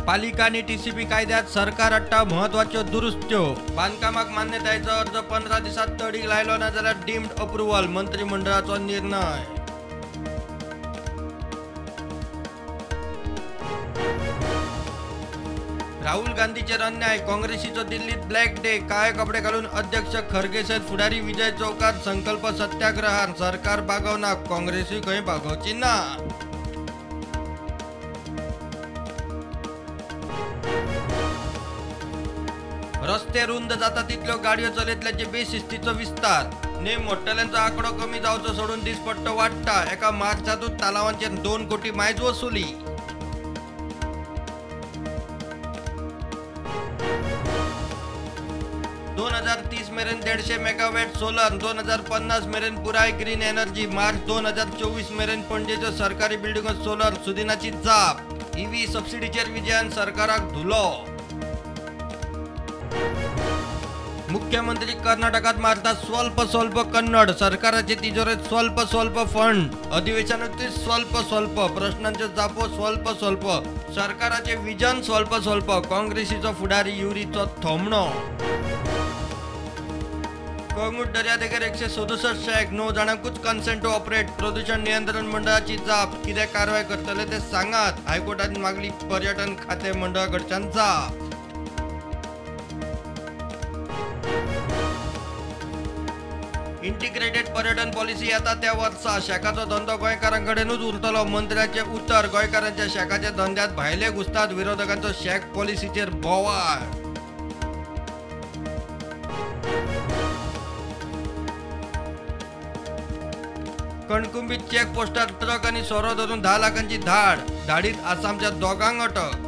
पालिका आनी टीसीपी कायद्यात सरकार हाडटा म्हत्वाच्यो दुरुस्त्यो. बांदकामाक मान्यतायेचो अर्ज 15 दिसांत तडीक लायलो ना जाल्यार डीम्ड अप्रुव्हल, मंत्रिमंडळाचो निर्णय. राहुल गांधीचेर अन्याय, काँग्रेसीचो दिल्लीत ब्लॅक डे. काळे कपडे घालून अध्यक्ष खरगे सयत फुडारी विजय चौकात संकल्प सत्याग्रहान. सरकार बागवना, काँग्रेसूय खंय बागोवची ना. रस्ते रुंद जाता तितल्यो गाडयो चलयतल्याचे बेशिस्तीचो विस्तार. नेम मोडटल्यांचो आंकडो कमी जावचो सोडून दिसपट्टो वाडटा. एका मार्चातूच तालावांचेर 2 कोटी मायज वसुली. ...2030 मेरेन 150 मेगावॅट सोलर, 2050 मेरेन पुराय ग्रीन एनर्जी. मार्च 2024 मेरेन पणजेच्यो सरकारी बिल्डिंगो सोलर, सुदिनाची जाप. ईव्ही सबसिडीचेर विजयान सरकाराक धुलो. मुख्यमंत्री कर्नाटकात मारता स्वल्प स्वल्प कन्नड, सरकाराचे तिजोरेत स्वल्प स्वल्प फंड. अधिवेशनातूय स्वल्प स्वल्प, प्रश्नांच्यो जापो स्वल्प स्वल्प, सरकाराचे विजन स्वल्प स्वल्प. काँग्रेसीचो फुडारी युरीचो थोमणो. कळंगूट दर्यादेगेर 167 शॅक, 9 जाणांकूच कन्सेंट टू ऑपरेट. प्रदूषण नियंत्रण मंडळाची जाप, कितें कारवाय करतले ते सांगात. हायकोर्टान मागली पर्यटन खातें मंडळा कडच्यान जाप. इंटिग्रेटेड पर्यटन पॉलिसी येता त्या वर्सा, शॅकाचो धंदो गोंयकारांकडेनूच उरतलो, मंत्र्याचें उतर. गोंयकारांच्या शॅकाच्या धंद्यात भायले घुसतात, विरोधकांचो शॅक पॉलिसीचेर बोवाळ. कणकुंबी चेक पोस्टार ट्रक आनी सोरो धरून 10 लाखांची धाड, धाडीत आसामच्या दोगांक अटक.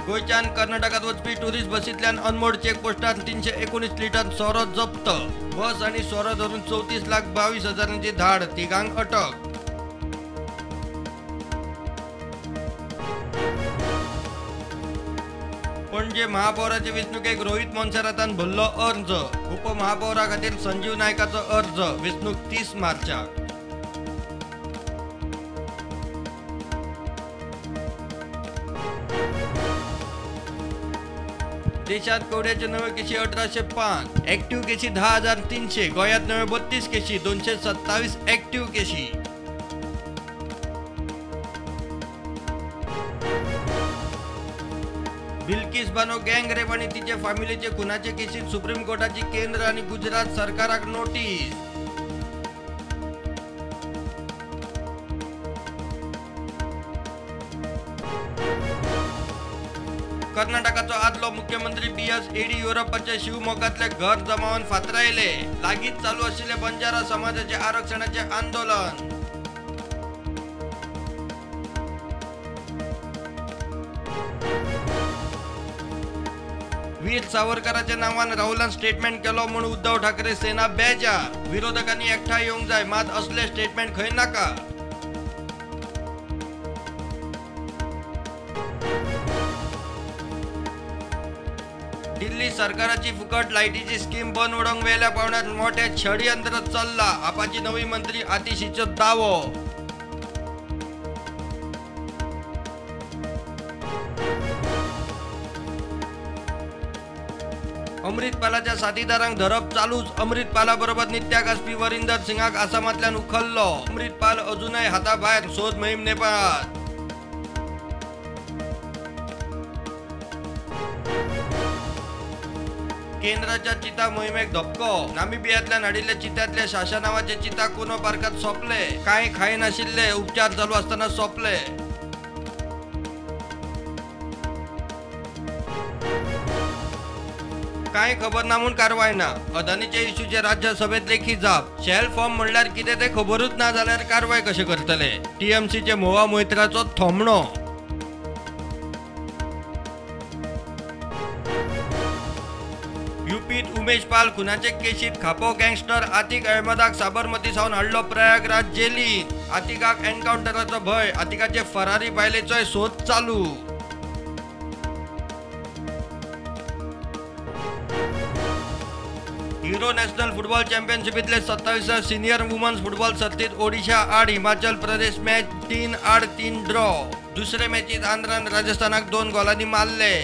गोंयच्यान कर्नाटकात वचपी टुरिस्ट बसींतल्यान अनमोड चेक पोस्टार 319 लिटर सोरो जप्त. बस आनी सोरो धरून 34,22,000 धाड, तिगांक अटक. पणजे महापौराचे वेंचणुकेक रोहित मोन्सेरातान भरलो अर्ज. उपमहापौरा खातीर संजीव नायकाचो अर्ज, वेंचणूक 30 मार्चाक. देशात कोविडाच्यो नव्यो केशी 1805, ऍक्टिव्ह केशी 10,300. गोंयांत नव्यो 32 केशी, 227 ऍक्टिव्ह केशी. बिल्किस बानो गँग रेप आनी तिचे फामिलीचे खुनाचे केशीत सुप्रीम कोर्टाची केंद्र आनी गुजरात सरकाराक नोटीस. कर्नाटकाचो आदलो मुख्यमंत्री बी.एस. येडियुरप्पाचे शिवमोग्गांतले घर जमावान फातरायले. लागींच चालू आशिल्ले बंजारा समाजाचे आरक्षणाचे आंदोलन. वीर सावरकराच्या नावान राहुलान स्टेटमेंट केलो म्हूण उद्धव ठाकरे सेना बेजार. विरोधकांनी एकठांय येवंक जाय, मात असले स्टेटमेंट खंय नाका. दिल्ली सरकाराची फुकट लायटीची स्कीम बंद उडोवंक वेल्या पावण्यार मोठे षडयंत्र चल्ला, आपाची नवी मंत्री आतिशीचो दावो. अमृतपालाच्या साथीदारांक धरप चालूच. अमृतपाला बरोबर नित्याक आसपी वरिंदर सिंगाक आसामांतल्यान उखल्लो. अमृतपाल अजूनय हाताभायर, सोद मोहीम नेपाळात. केंद्राच्या चिता मोहिमेक धपको. नामिबियांतल्यान हाडिल्ले चित्यांतले शाशा नावाचे चिता कुनो पार्कात सोंपले. कांय खायनाशिल्ले, उपचार चालू आसतना सोंपले. कांय खबर ना म्हूण कारवाय ना. अदानीचे इश्यूचे राज्यसभेत लेखी जाप. शेल फॉर्म म्हणल्यार कितें तें खबरूच ना जाल्यार कारवाय कशें करतले? टीएमसीचे मोवा मोहित्राचो थोमणो. यूपीत उमेश पाल खुनाचे केशीत खापो गँगस्टर आतिक अहमदाक साबरमती सावन हाडलो प्रयागराज जेलीत. आतिकाक एन्काउंटराचो भंय, आतिकाचे फरारी बायलेचोय सोद चालू. हिरो नॅशनल फुटबॉल चॅम्पियनशिपींतले 27व्या सिनियर वुमन्स फुटबॉल सर्तीत ओडिशा आड हिमाचल प्रदेश मॅच 3-3 ड्रॉ. दुसरे मॅचीत आंध्रान राजस्थानाक 2 गोलांनी मारले.